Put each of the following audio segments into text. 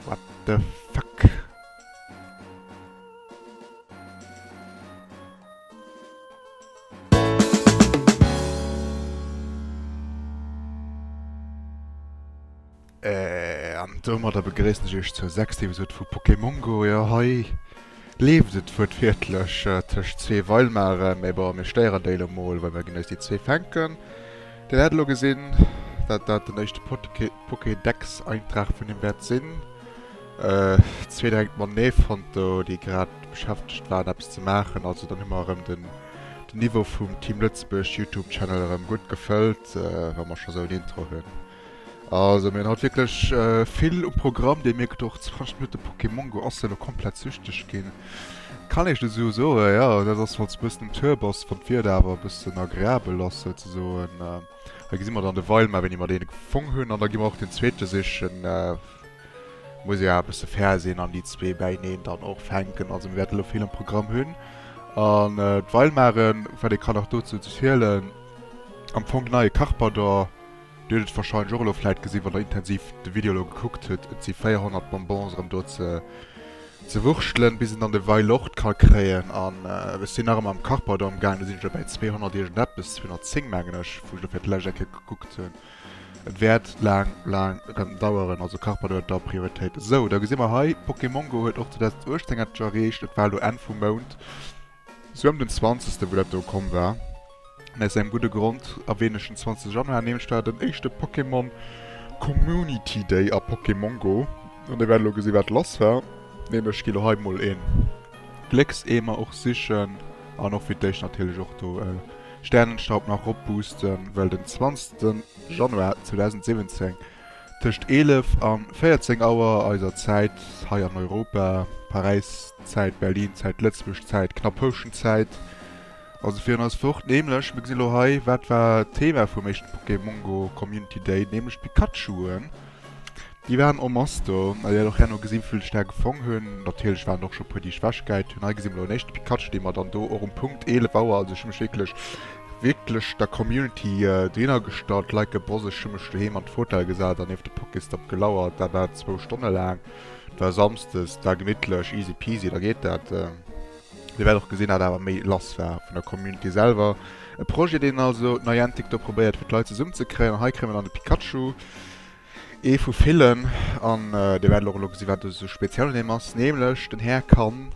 What the fuck? Äh, an domadder begréissen ech iech zur sechster Episode vu Pokémon Go. Jo, hei leeft et wuertwiertlech tëscht zwee Weilmaren, mee bon, mir stéieren déi elo mol, well mir ginn eis déi zwee fänken. Dir wäert elo gesinn, dat dat den éischte Pokédex-Eintrag vun him wäert sinn. Zwee direkt matenee fonnt do, déi grad beschäftegt waren eppes ze maachen. Also dann hu mer erëm den Niveau vum Team Lëtzebuerg Youtube Channel erëm gutt gefëllt, wa mer scho sou en Intro hunn. Also mir hunn haut wierklech vill um Programm. Dir mierkt och, 20 Minutte Pokémon Go ass elo komplett süchteg ginn. Kann ech esou soen, jo. Dat ass wanns de bëssen um Tour bass, wann d'Wieder awer e bëssen agreabel ass souzesoen. Hei gesi mer dann de Weilmar, wéini mer dee gefong hunn. An da gi mer och den zweete sichen. Muss jo awer e bësse fair sinn an déi zwee bäineen dann och fänken. Also mir wäerte elo vill um Programm hunn. An d'Weilmaren, wat ee kann nach dozou zielen, am Fong neie Karpador. Dir hutt et wahrscheinlech och elo vläit gesinn, wann der intensiv de Video elo gekuckt hutt, et si 400 Bonbons erëm do ze ze wurschtelen, bis een dann de Wailord ka kréien. An ech sinn nach ëmmer am Karpador am gaangen, do sinn ech elo bäi 200 iergendeppes, 210 mengen ech, wou ech elo fir d'lescht eng Kéier gekuckt hunn. Et wäert laang, laang erëm daueren, also Karpador huet da Prioritéit. Esou, da gesi mer hei, Pokémon Go huet och 2018 endlech erreecht, et war elo Enn vum Mount, Sou ëm den zwanzegste wou dat do komm war, an aus engem gudde Grond erwähnen ech den 20 Januar, nämlech war den éischte Pokémon Community Day a Pokémon Go, an dir wäert elo gesi wat lass war, nämlech gi lo hei mol een Gléckseemer och sichen an och fir d'éischt natierlech och do Sternenstaub nach rop boosten, well den 20 Januar 2017 Tëscht 11 an 14 Auer eiser Zäit hei an Europa, Paräis Zäit, Berlin Zäit, Lëtzebuerg Zäit, knapp Houschent Zäit, also virun eis fort. Nämlech, mir gesinn elo hei, wat war d'Thema vum éischten Pokémongo Community Day, nämlech d'Pikachuen. Déi waren en masse do. A dir wäert och herno gesinn, wéivill ech der gefong hunn. Natierlech waren och scho puer, déi ech wechgehäit hunn. Hei gesi mer elo en éischte Pikachu, dee mer dann do och um Punkt 11 Auer, also ech hu mech wierklech wierklech der Community dohinner gestallt, like a boss. Ech hu mech doheem an d'Fotell gesat an nieft de Pokéstop gelauert. Dat war zwou Stonne laang. Et war Samsdes, et war gemittlech, easy peasy, da geet dat. Dir wäert och gesinn, dat awer méi lass war vun der Community selwer. E Projet, deen also Niantic do probéiert, fir d'Leit zesummenzekréien. An hei kréie mer dann de Pikachu. Ee vu villen, an dir wäert och elo gesi wat esou speziell un deem ass, nämlech den Här kann,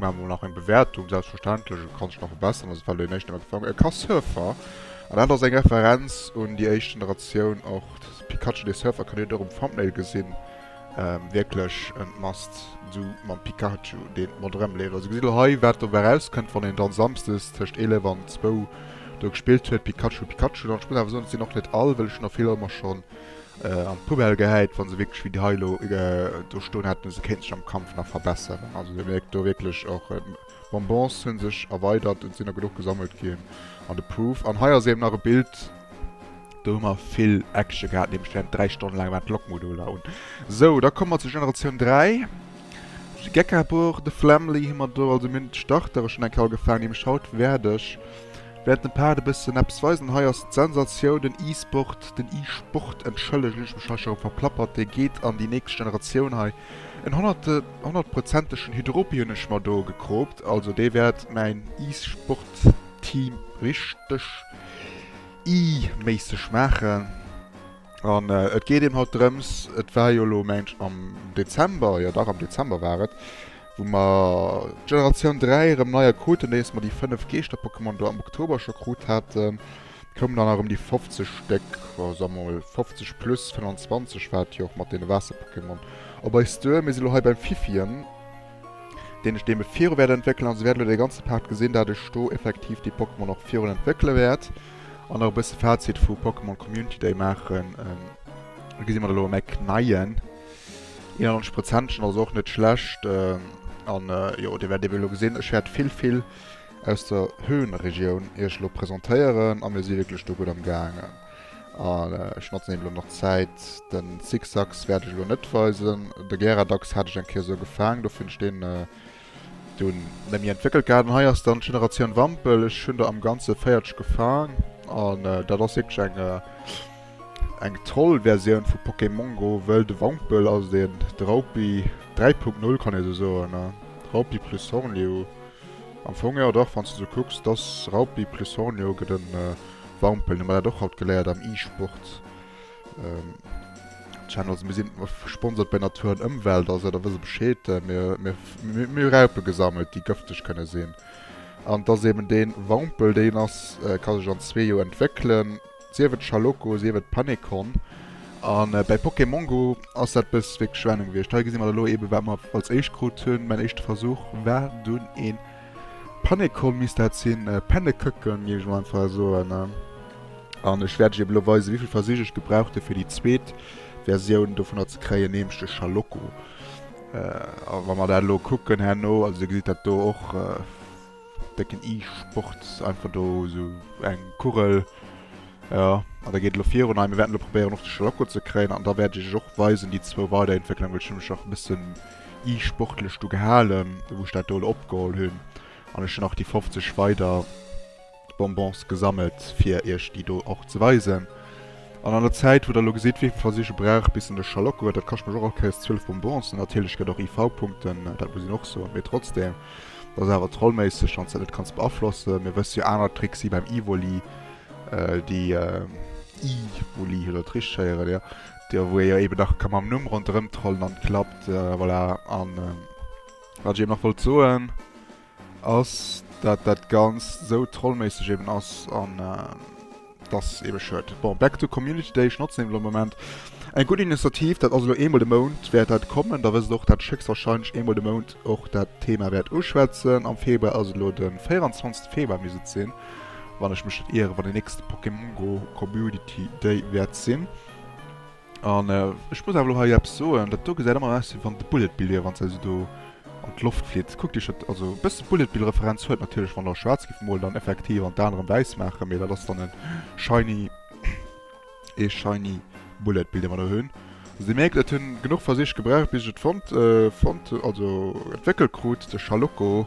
maache mer mol nach eng Bewäertung, selbstverständlech, e kann sech nach verbessern, also et war elo deen éischten dee mer gefaangen hunn, e ka Surfer, an dat ass eng Referenz un déi éischt Generatioun, och Pikachu dee Surfer kann, dir hutt och um Thumbnail gesinn, Wierklech en must do mam Pikachu deen ronderem leeft. Also gesitt elo hei wat dobäi rauskënnt wann een dann Samsdes tëscht 11 an zwou do gespillt huet. Pikachu Pikachu dann. Ech muss awer soen et sinn och net all, well ech hunn der vill ëmmer schonn an d'Poubelle gehäit wann se wierklech wéi déi hei elo do stoen hätten se kéinten sech am Kampf nach verbesseren. Also dir mierkt do wierklech och d'Bonbons hunn sech erweidert et sinn der genuch gesammelt ginn an de Proof. An hei ass eben nach e Bild. Do hu mer vill Action gehat, nämlech während 3 Stonnen laang waren d'Lokmoduler un. Sou, da komme mer zu Generatioun 3. Geckarbor, de Flamly hu mer do, also mir hunn d'Startere schonn eng Kéier ugefaangen, nämlech haut wäert ech während dem Part e bëssen eppes weisen. Hei ass d'Sensatioun, den E-Sport, den E-Sport, entschëllegt, elo hunn ech mech hei scho erëm verplappert, dee geet an déi nächst Generatioun hei. En honnertprozentegen Hydropi hunn ech mer do gekroopt, also dee wäert mäin E-Sport-Team richteg I-méisseg maachen. An et geet eben haut drëms, et war jo elo mengt am Dezember, jo dach am Dezember war et, wou mer d'Generatioun 3 erëm nei kruten, nodeems mer déi 5 Geeschter-Pokémon do am Oktober scho krut haten, koumen dann erëm déi 50 Stéck, soe mer mol 50 plus 25 war et jo och mat deene Waasser-Pokémon, op eis duer. Mir si lo hei beim Fiffien. deen ech deem viru wäert entwéckelen. Also wäert elo dee ganze Part gesinn, dat ech do effektiv déi Pokémon och virun entwéckele wäert an och e bësse Fazit vu Pokémon Community Day maachen. Do gesi mer elo e Mac neien 91 Prozentchen, also och net schlecht. An jo, dir wäert eben elo gesinn, ech wäert vill, vill aus der Höhenregioun iech elo presentéieren a mir si wierklech do gutt am gaangen. An ech notzen eben elo nach d'Zäit. Den Zigzags wäert ech elo net weisen. De Gyarados hat ech eng Kéier esou gefaang, dofir hunn ech deen dunn net méi entwéckelt gehat. An hei ass dann d'Generatioun Wampel. Ech hunn der am Ganze 40 gefaang an dat ass wierklech eng. Eng Troll-Versioun vu Pokémon Go, wëll de Wampel ass deen de Raupi 3.0 kann ee sou soen, ne? Raupi plus Hornliu. Am Fong jo dach, wann s de sou kucks, dass Raupi plus Hornliu gëtt en Wampel. Hu mer dat och haut geléiert am E-Sport Channel. Also mir sinn gesponsert bei Natur an Ëmwelt, also da wësst e Bescheed. Mir mir mir hu Raupe gesammelt, déi gëfteg kënne sinn. An dass eben dee Wampel, deen ass, ka sech an zwee Joer entwéckelen. Sief et Schaloko, sief et Panekon. A bäi Pokémon Go ass dat bëss wierklech Schwennung gewiescht. Hei gesi mer elo eebe wat mer als éischt krut hunn. Mäin éischte Versuch war dunn ee Panekon misst dat sinn, Penneköcken géif ech mol einfach soen. An ech wäert iech eebe elo weisen, wéi vill Versich ech gebraucht hu fir déi zweet Versioun dovunner ze kréien, nämlech de Schaloko. A wa mer dat elo kucken herno, also dir gesitt dat do och, Décken E-Sport, einfach do esou eng Kugel, jo, an da geet et elo virun. Hei, mir wäerten elo probéieren och de Schlocko ze kréien an da wäert ech iech och weisen déi zwou Weiderentwécklungen, well ech hu mech och e bëssen e-sportlech do gehalen, wou ech dat do elo opgeholl hunn an ech hunn och déi 50 weider Bonbons gesammelt fir iech déi do och ze weisen. An an der Zäit wou der elo gesitt wéivill Versiche brauch bis en de Schalocko huet, dat kascht mech och all Kéiers 12 Bonbons, natierlech gëtt och IV-Punkten, dat muss een och soen, mee trotzdem, dat ass awer trollméisseg wann s dat net kanns beaflossen. Mir wësse jo aner Tricks si beim Evoli, déi Evoli huet der et richteg héieren, jo, déi wou ee jo eben nach ka mam Numm ronderëm trollen an et klappt, voilà. An wat ech eben nach wollt soen. Ass dat dat Ganzt sou trollméisseg eben ass an dass eben schued. Bon, back to Community Day, ech notzen eben elo Moment eng gutt Initiativ, dat ass elo eemol de Mount wäert dat kommen, da wësst och dat ech héchstwahrscheinlech eemol de Mount och dat Thema wäert uschwätzen. Am Februar ass et elo de 24 Februar misst et sinn, wann ech mech net ieren, wann den nächste Pokémon Go Community Day wäert sinn. An ech muss awer elo hei eppes soen, dat do gesäit ëmmer aus wéi wann de Bullet Bill wier, wann se esou do an d'Loft flitt. Kuckt iech dat, also e bësse Bullet Bill Referenz huet natierlech, wann der schwaarz giff molen dann effektiv an d'Aen erëm wäiss maachen, mee dat ass dann e shiny, ee shiny Bullet Bill dee mer do hunn. Also dir mierkt, et hunn genuch Versich gebraucht bis ech et fonnt, fonnt, also entwéckelt krut, de Schalocco.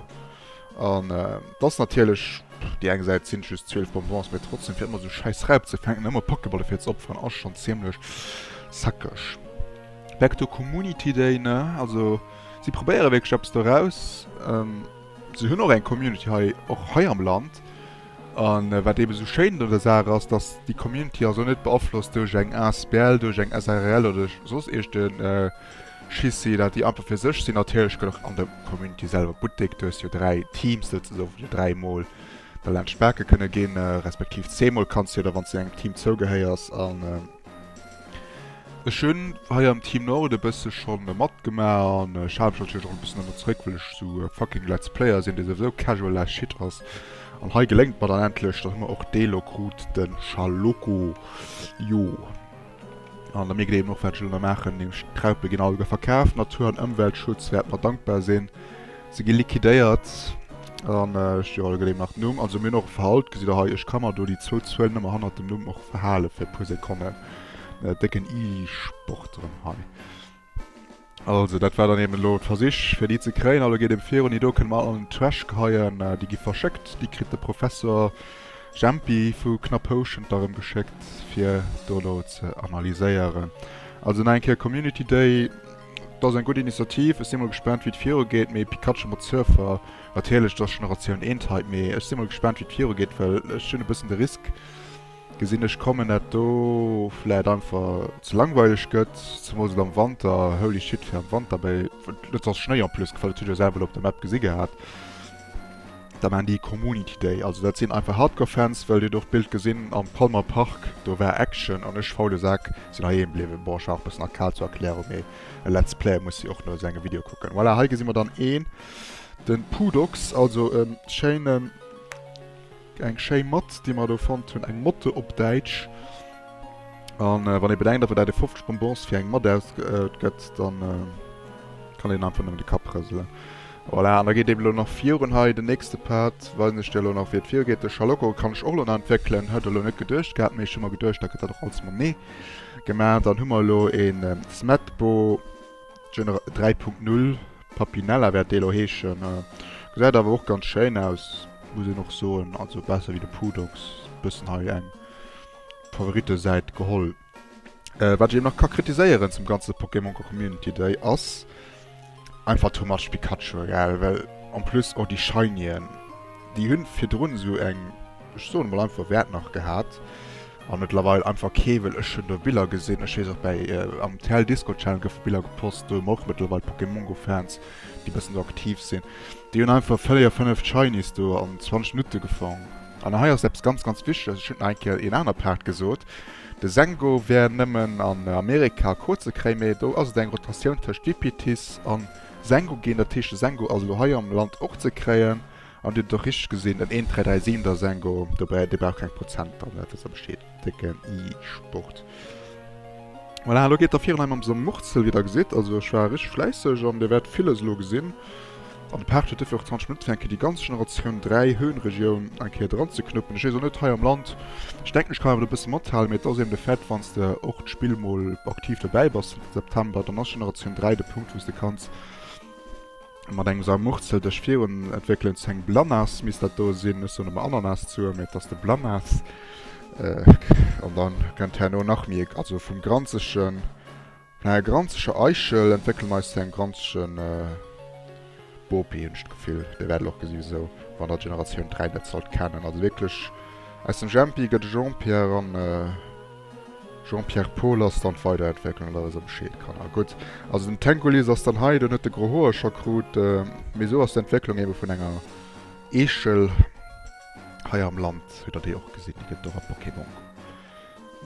An et ass natierlech, déi eng Säit sinn just 12 Bonbons, mee trotzdem fir ëmmer esou schäiss Raup ze fänken, ëmmer Pokéballe fir ze opferen, ass schonn zimmlech sackeg. Back to Community Day, ne? Also si probéiere wierklech eppes doraus. Si hunn och eng Community hei, och hei am Land. An wat eebe sou schéin un der Saach ass, dass déi Community also net beaflosst duerch eng asbl, duerch eng SARL oder duerch soss iergend e Schissi, dat déi einfach fir sech sinn. Natierlech gëtt och an der Community selwer Buttek, du hues jo 3 Teams souzesoen, wou dir 3 mol da laanscht bake kënne ginn, respektiv 10 mol kanns du jo da wann s du engem Team zougehéiers. An ech hunn hei am Team Nord e bësse schonn matgemaach an ech hale mech natierlech och e bëssen ëmmer zeréck, well ech sou e fucking Let's Player sinn, dee souwisou casual as shit ass. An hei geléngt mer dann endlech, dann hu mer och dee lo krut, de Schaloko. Jo. An da mierkt een eben och, wat ech elo nach maachen, nämlech d'Raupe ginn alleguer verkaf. Natur an Ëmweltschutz wäert mer dankbar sinn. Se gi liquidéiert. An ech, jo, da gëtt eben nach den Numm. Also mir hunn och e Verhalt, gesitt der hei, ech ka mer do déi zwou Zuelen ëmmer hannert dem Numm och verhale fir e puer Sekonnen. Décken E-Sport erëm hei. Also, dat war dann eben elo d'Versich, fir déi ze kréien. Elo geet eben virun, déi do kënne mer all an den Trash geheien. Déi gi verschéckt. Déi kritt de Professor Jempi vu Knapphouschent da rëm geschéckt, fir do elo ze analyséieren. Also nach eng Kéier Community Day, dat ass eng gutt Initiativ. Ech si mol gespaant, wéi et virugeet. Mee Pikachu mat Surfer, natierlech, dat ass Generatioun Eentheit, mee ech si mol gespaant, wéi et virugeet, well ech hunn e bëssen de Risk, Gesinn ech kommen dat do vläit einfach ze langweileg gëtt, zemools et am Wanter, holy shit fir am Wanter bei, et ass Schnéi en plus gefall, dat hutt dir jo selwer elo op der Map gesi gehat, da maan déi Community Day, also dat sinn einfach Hardcore Fans, well dir hutt och d'Bild gesinn am Palmer Park, do war Action an ech faule Sak sinn heiheem bliwwen, bon ech war och bëssen erkaalt zur Erklärung, mee e Let's Player muss jo och no sengem Video kucken. Voilà, hei gesi mer dann een, den Pudox, also e schéinen. Eng schéi Matt, déi mer do fonnt hunn, eng Motte op Däitsch. An wann ee bedenkt, datt dat 50 Bonbons fir eng Matt ausgëtt, dann kann een einfach nëmmen de Kapp rëselen. Voilà, an da geet eben elo nach virun hei den nächste Part, weisen ech dir elo nach, wéi et virugeet. De Schalocko kann ech och elo nach entwéckelen, huet elo net geduecht gehat, mee ech hu mer geduecht, da gëtt dat och alles matenee gemaach. Dann hu mer elo ee Smetbo. Gener 3.0 Papinella wäert dee lo heeschen. Gesäit awer och ganz schéin aus, muss een och soen. Also besser wéi de Pudox. Bëssen hei eng Favoritesäit geholl. Wat ech eben nach ka kritiséieren zum ganze Pokémon Go Community Day ass einfach too much Pikachu, gell? Well en plus och déi Shinyen, déi hunn virdrun esou eng, ech soen emol einfach Wäert nach gehat an mëttlerweil einfach kee, well ech hunn do Biller gesinn, ech weess och bäi am TL Discord Channel goufe Biller gepost, do hu mer och mëttlerweil Pokémon Go Fans, déi bëssen do aktiv sinn, déi hunn einfach 4, 5 Shinies do an 20 Minutte gefaang. An hei ass eppes ganz ganz Wichteges, ech hunn et nach eng Kéier een aner Part gesot, De Sengo wär nëmmen an Amerika a Co ze kréien, mee do ass et eng Rotatioun tëscht Vipitis an Sengo ginn. Dat heescht de Sengo ass elo hei am Land och ze kréien. An dir hutt et och richteg gesinn, den 1337 der Sengo, do dee brauch keng Prozenter, dat wësst der Bescheed, décken E-Sport. Voilà, elo geet da virun hei mam Samurzel, wéi der gesitt. Also ech war richteg fläisseg an dir wäert villes elo gesinn. An de Part huet duerfir och 20 Minutten fir eng Kéier déi ganz Generatioun 3 Höhenregioun eng Kéier dran ze knuppen. Ech weess och net hei am Land, ech denken ech kann awer do e bësse mathalen, mee et ass eben de Fait, wann s de och d'Spill mol aktiv dobäi bass zënter September, dann ass Generatioun 3 de Punkt wou s de kanns mat engem Samurzel dech virun entwéckelen zu engem Blanas, misst dat do sinn, ech soen ëmmer Ananas zu, mee et ass de Blanas. An dann kënnt herno nach méi, also vum granzegen. Vun enger granzeger Eichel entwéckele mer eis zu engem granzegen Bopi, hunn ech d'Gefill. Dir wäert elo och gesi wisou, wann der Generatioun 3 net sollt kennen. Also wierklech, aus dem Jempi gëtt e Jean-Pierre an Jean-Pierre Paul ass dann d'Weiderentwécklung, da wësst der Bescheed, Kanner. Gutt, also den Tengulis ass dann hei, deen huet de gro Hoer scho krut, mee esou ass d'Entwécklung ebe vun enger Eechel hei am Land. Hutt der déi och gesinn? Déi gëtt et och a Pokémon Go.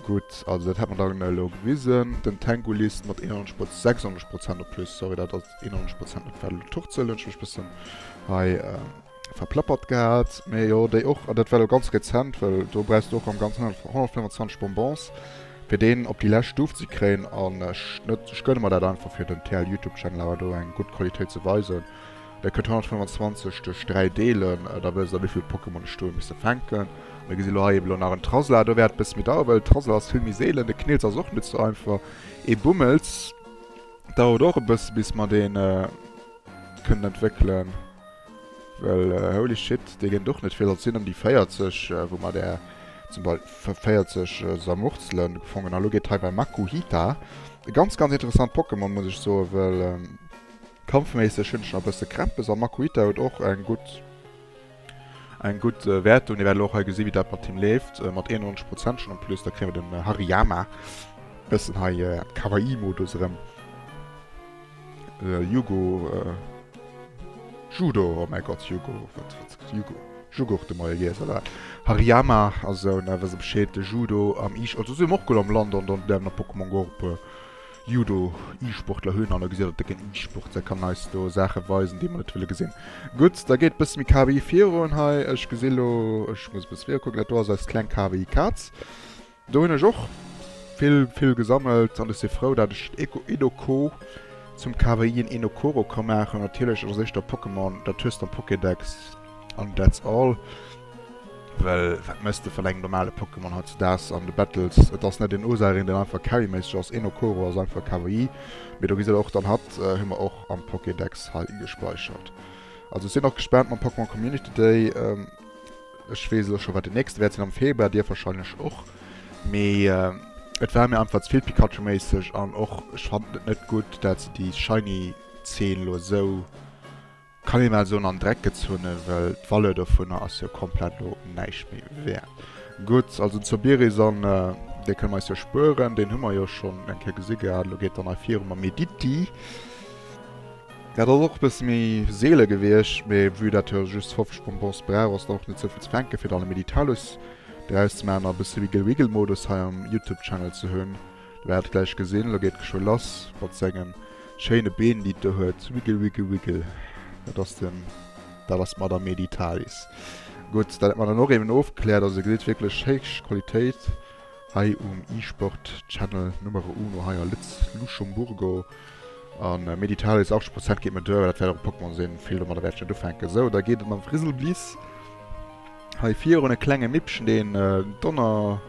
Gutt, also dat hätt mer dann elo gewisen. Den Tengulist mat 91 Prozent, 96 Prozent op plus, sorry, dat ass 91 Prozent net well Turzel, hunn ech mech bëssen hei verplappert gehat. Mee jo, déi och, an dat war elo ganz rezent, well do brauchs de och am Ganzen 125 Bonbons, fir deen op déi lescht Stuf ze kréien. An ech net, ech gönne mer dat einfach fir den TL Youtube Channel awer do eng gutt Qualitéit ze weisen. Der kënnt 125 duerch 3 deelen, da wësst der wéivill Pokémon ech do hu misse fänken. Mir gesi lo hei eben lo nach en Trasla, do wäert et bësse méi dauere well Trasla ass vill méi seelen, de Knilz ass och net sou einfach, ee Bummels dauert och e bësse bis mer dee kënnen entwéckelen, well holy shit dee gënnt och net vill, also et sinn ëm déi 40 wou mer där zum Beispill 40 Samurzelen gefongen hunn. A lo geet hei bei Makuhita, e ganz ganz interessant Pokémon muss ech soen, well. Kampfméisseg hunn ech nach e bësse Krämpes a Makuhita huet och eng gutt eng gutt Wäertung. Dir wäert elo och hei gesi wéi dat mat him leeft, mat 91 Prozent schonn en plus. Da kréie mer den Hariyama, bëssen hei Kawaii-Modus erëm. Jugo, Judo, oh mäi Gott, Jugo, wat, wat, Jugo, Jugurte moie giess oder wat? Hariyama ass esou, ne, wësse Bescheed, de Judo am E-, also si mer och gutt am Land an dann däerf nach Pokémon Go och e puer Judo E-Sportler hunn an da gesitt der décken E-Sportler kann eis do Saache weisen déi mer net wëlle gesinn. Gutt, da geet bësse méi KWI virun hei. Ech gesi lo, ech muss e bësse viru kucken, dat do ass eis kleng KWI Kaz. Do hunn ech och vill vill gesammelt an ech si frou dat ech Eko Edoko zum KWI en Enokoro ka maachen. Natierlech ass éischter Pokémon, dat hues de am Pokédex an that's all. Well wat mëss de van engem normale Pokémon hautzedaags an de Battles? Et ass net een Osarin deen einfach carryméisseg ass, een Okoro ass einfach Kawaii. Mee do gesitt der och dann hatt hu mer och am Pokédex hei gespeichert. Also ech sinn och gespaant mam Pokémon Community Day. Ech weess elo scho wat den nächste wäert sinn am Februar, dir wahrscheinlech och. Mee et war mir einfach ze vill Pikachu-méisseg an och ech fannen et net gutt dat se déi shiny Zeen elo esou Kann een mol soen an Dreck gezunn, well d'Valeur dovunner ass jo komplett lo näischt méi wäert. Gutt, also den Zobiris an dee kënne mer eis jo spueren, deen hu mer jo schonn eng Kéier gesi gehat. Lo geet dann hei viru mam Mediti. Dat ass och e bësse méi seele gewiescht, mee vue dat jo just 50 Bonbons brauch, ass da och net souvill ze fänken, fir dann e Meditalus draus ze maachen a e bësse Wiggle-Wiggle-Modus hei am Youtube-Channel ze hunn. Der wäert et gläich gesinn, lo geet geschwë lass mat sengem schéine Been déi et do huet. Wiggle wiggle wiggle, dat ass den, dat ass d'Madame Meditalis. Gutt, dat hätt mer dann och eben ofgekläert. Also dir gesitt wierklech héich Qualitéit hei um eSport Channel Numero Uno hei a Lëtz Luxemburgo. An Meditalis 80 Prozent geet mir duer, well dat wäert och e Pokémon sinn, vill domadder wäert ech net ufänken. Sou, da geet et mam Frizzlebliss hei virun, e klenge Mippchen deen Donner.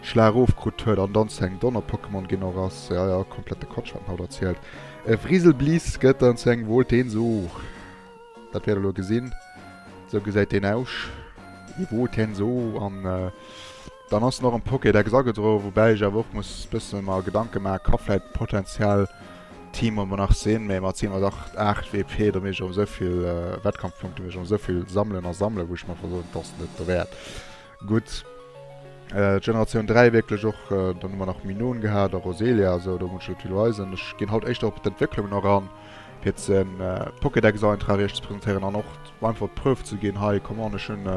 Schlag ofkrutt huet an dann zu engem Donner-Pokémon ginn och ass. Ja, ja, komplette Quatsch, wat en haut erzielt. E Friselbliss gëtt dann zu engem Voltenso. Dat wäert der elo gesinn. Sou gesäit deen aus. E Voltenso. An äh, Dann ass en och am Pokédex agedroen, woubäi ech awer och muss bësse mer Gedanke maachen, ka vläit potenziell Team ëmmer nach sinn, mee mat 7 8 8 WP, do mécht ech erëm esou vill Wettkampfpunkte, mécht ech erëm esou vill sammelen a sammelen, wou ech mer einfach soen, et ass net derwäert. Gutt, Generatioun 3 wierklech och, dann hu mer nach Minun gehat a Roselia a sou, do muss ech net vill weisen. Ech ginn haut éischter op d'Entwécklung nach an, fir ze Pokédex-Eintrag iech ze presentéieren an och einfach d'Preuve ze ginn, hei, come on, ech hunn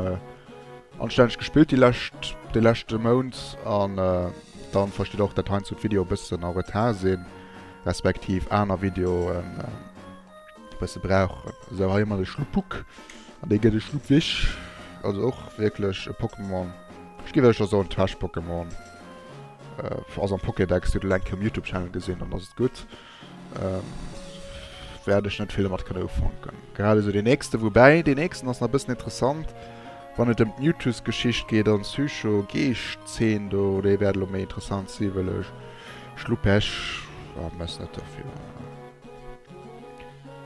anstänneg gespillt déi lescht, dee leschte Mount an dann verstitt och, dat heiansdo d'Video e bëssen en retard sinn, respektiv aner Videoen e bësse brauchen. Esou, hei hu mer de Schluppuk an dee gëtt e Schluppwich, also och wierklech e Pokémon, ech géif éischter soen Trash-Pokémon, ass am Pokédex, hutt elo eng Kéier um Youtube-Channel gesinn, dann ass et gutt. Wäert ech net vill domat kënne ufanken. Grad esou deen nächste, woubäi deen nächsten ass nach e bëssen interessant, wann et ëm d'Mewtwo's-Geschicht geet an d'Psycho-Geescht-Zeen do, déi wäert elo méi interessant si wëll ech Schluppech, ah, mess net dofir.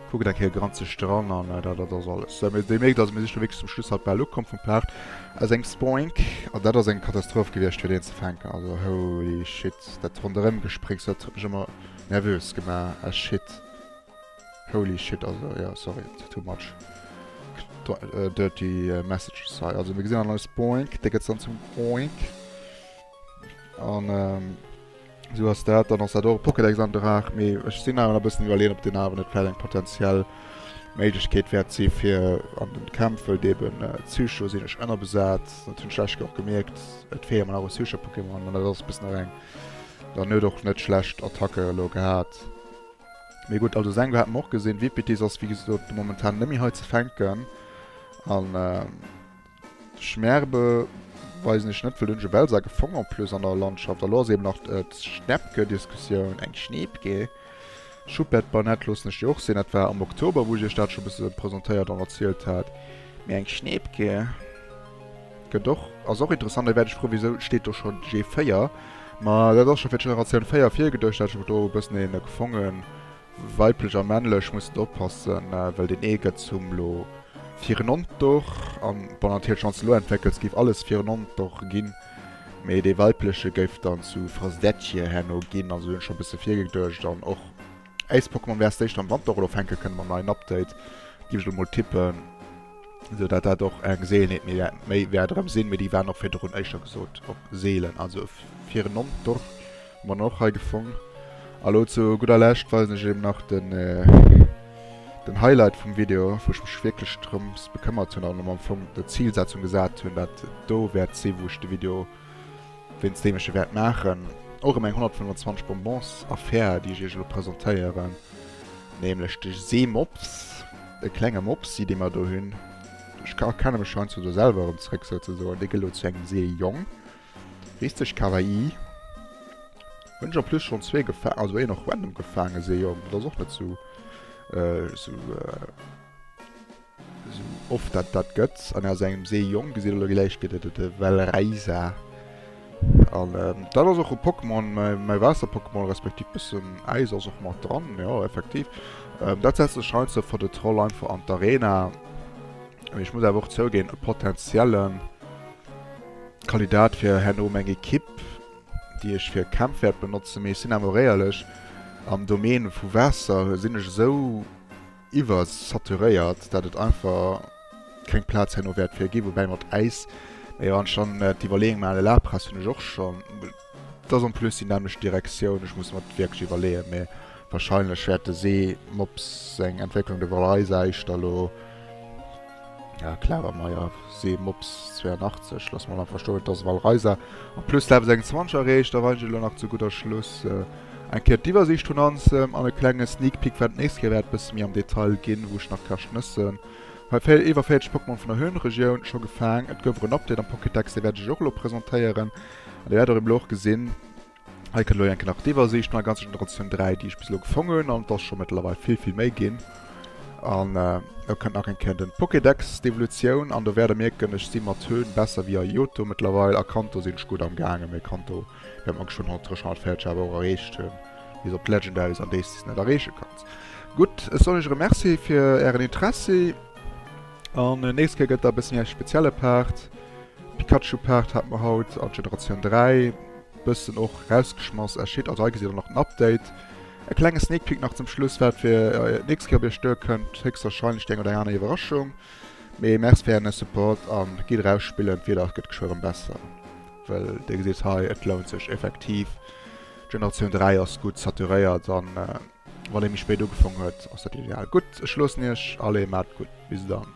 Kuckt eng Kéier granzeg dran an dat dat ass alles. Sou, mee dir mierkt also, mir si scho wierklech zum Schluss halt bal ukomm vum Part. Aus engem Spoink, an dat ass eng Katastroph gewiescht fir deen ze fänken, also holy shit, dat Ronderëmgespréngs, dat huet mech ëmmer nervös gemaach, ah shit, holy shit, also jo sorry, too much dirty messages hei. Also mir gesinn an eis Spoink, dee gëtt dann zum Oink an Sou ass dat, dann ass dat och e Pokédex-Antrag, mee ech sinn awer nach e bëssen iwwerleeën, ob deen awer net vläicht eng potentiell Méiglechkeet wäert si fir an den Kämpf, wëll eben Psycho sinn ech ënnerbesat, dat hunn ech lech och gemierkt, et feele mer nach u Psycho-Pokémon an dat ass e bëssen nach eng, dann huet och net schlecht Attacke elo gehat. Mee gutt, also Sengo hat mer och gesinn, Vipitis ass wéi gesot momentan net méi hei ze fänken an. Schmerbe weisen ech net, well do hunn ech e Welser gefong en plus an der Landschaft. A lo ass eben nach d'Schnäppke-Diskussioun, eng Schneepke. Choupette Banette loossen ech dir och sinn, dat war am Oktober, wou ech iech dat scho bësse presentéiert an erzielt hat. Mee eng Schneepke gëtt och, ass och interessant. Da wäert ech froen, wisou steet do scho G4? Ma dat ass scho fir d'Generatioun 4 virgeduecht, dat ech do e bëssen een gefongen. Weiblech a männlech muss de oppassen, well deen ee gëtt zum lo Firenontor an bon natierlech wanns de lo entwéckels géif alles Firenontor ginn, mee dee weibleche géif dann zu Frasdetje herno ginn, also hunn ech scho bësse virgeduecht an och Äis-Pokémon wäers de éischter am Wanter och elo fänke kënnen mam neien Update, géif ech elo mol tippen. Sou dat dat och eng Seelenheet méi wäert méi wäert erëm sinn, mee déi waren och virdrun éischter gesot och seelen. Also Firenontor hu mer och hei gefong. A lo zu gudder Lescht weisen ech eben nach den den Highlight vum Video, wou ech mech wierklech drëms bekëmmert hunn an am Fong d'Zilsetzung gesat hunn, dat do wäert si wou ech de Video wéinst deem ech e wäert maachen, och erëm eng 125 Bonbons Affär, déi ech iech elo presentéieren, nämlech de Seemops, e klenge Mopsi, dee mer do hunn. Ech erkenne mech heiansdo do selwer erëm zréck, souzesoen. Dee gëtt elo zu engem Seejong. Richteg kawaii. Hunn ech en plus schonn zwee gefaangen, also een och random gefaangen, Seejong. Dat ass och net sou, sou. Sou oft dat dat gëtt. An aus engem Seejong gesitt elo gläich gëtt et e Welreisa. An dat ass och e Pokémon, mäi Waasser-Pokémon, respektiv bëssen Äis ass och mat dran, jo effektiv. Dat setzt sech heiansdo for the Troll einfach an d'Arena. Mee ech muss awer och zouginn, e potentielle Kandidat fir herno meng Ekipp, déi ech fir Kämpf wäert benotzen. Mee ech sinn awer och éierlech, am Domaine vu Waasser sinn ech esou iwwersaturéiert, dat et einfach keng Plaz herno wäert fir ginn, woubäi mat Äis, mee wann ech dann d'Iwwerleeung maachen, e Lapras hunn ech och schonn, et ass en plus déi nämmlecht Direktioun, ech muss mer et wierklech iwwerleeën, mee wahrscheinlech wäert de Seemops seng Entwécklung, de Valraisa éischter elo, ja Clevermeier, Seemops 82, loosse mer einfach stoen, et ass Valraisa, en plus Level 26 erreecht, da weisen ech elo nach zu gudder Schluss Eng Kéier d'Iwwersiicht vun Ansem an e klenge Sneak Peek wat d'nächst Kéier wäert bësse méi am Detail ginn, wou ech nach kascht nëssen. Hei iwwer 40 Pokémon vun der Höhenregioun scho gefaang. Et gouf och en Update am Pokédex, dee wäert ech iech och elo presentéieren an dir wäert och eben elo och gesinn, hei kënnt elo eng Kéier nach d'Iwwersiicht vun der ganzer Generatioun 3, déi ech bis elo gefong hunn an et ass scho mëttlerweil vill vill méi ginn. An elo kënnt nach eng Kéier den Pokédex, d'Evolutioun an do wäert der mierken, ech si mat Höhen besser wéi a Johto mëttlerweil. A Kanto sinn ech gutt am gaangen, mee Kanto Wäert mer geschwënn 140 awer och erreecht hunn, bis op d'Legendaries an déis de net erreeche kanns. Gutt, ech soen iech erëm Merci fir ären Interessi an nächst Kéier gëtt da e bëssen méi e spezielle Part. Pikachu Part hat mer haut an Generatioun 3 bëssen och rausgeschmass. Ah shit, also hei gesitt der nach den Update. E klenge Sneak Peek nach zum Schluss wat fir d'nächst Kéier op iech duerkënnt, héchstwahrscheinlech déi eng oder aner Iwwerraschung. Mee merci fir ären Support an gitt eraus spillen, d'Wieder gëtt geschwë rëm besser. Well dir gesitt hei, et lount sech effektiv. Generatioun 3 ass gutt saturéiert an wann ee méi spéit ugefong huet ass dat ideal. Gutt, ech loossen iech, allez maat gutt, bis dann.